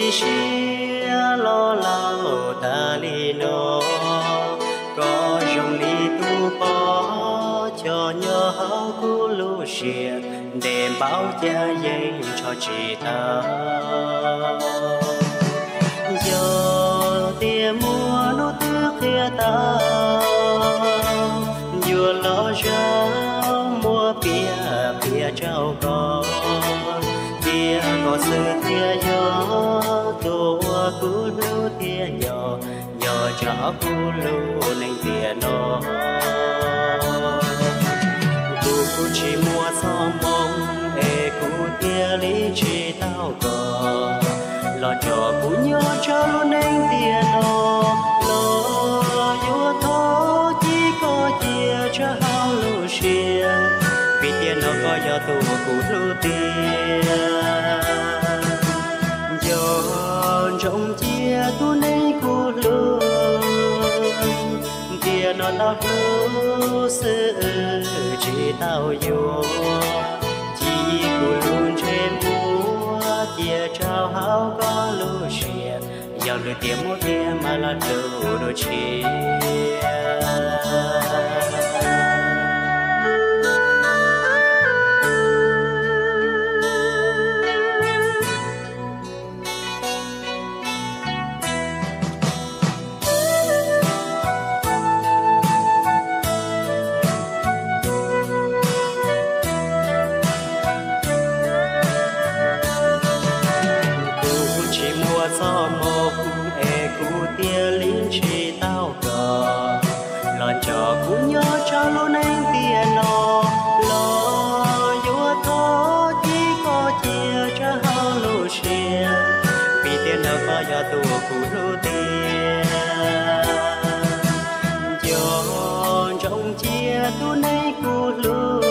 Siab los laus tas li no, koj zoo li tus pom coj nyob hauv kuv lub siab, ntes npaum cas yeej nco tsis tau. Yog tias muaj hnub twg qhia tau, yuav los zaum muab piav qhia rau koj, tias koj xwb thiaj yog tus uas kuv hlub thiab nco, nco tshaj kuv lub neej tiam no. Kuv tsis muaj txoj hmoo es kuv thiaj li tsis tau koj los nrog kuv nyob rau lub neej tiam no, los yuav thov cia koj cia tshaj hauv lub siab, vim tiam no koj yog tus uas kuv hlub tiag. Nco ntsoov cia tus neeg kuv hlub, tiam no tau hlub xwb tsis tau yuav, cia kuv lub ntsej muag cia rau hauv koj lub siab, yog lwm tiam muaj tiag mas los hlub dua tshiab. Kuv tsis muaj txoj hmoo es kuv thiaj li tsis tau koj los nrog kuv nyob rau lub neej tiam no, los yuav thov cia koj cia tshaj hauv lub siab, vim tiam no koj yog tus uas kuv hlub tiag. Nco ntsoov cia tus neeg kuv hlub,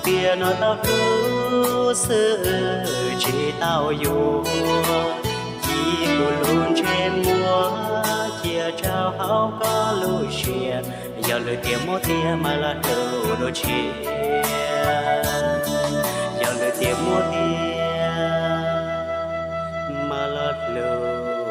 tiam no tau hlub xwb tsis tau yuav, cia kuv lub ntsej muag cia rau hauv koj lub siab, yog lwm tiam muaj tiag mas los hlub dua tshiab, yog lwm tiam muaj tiag mas los hlub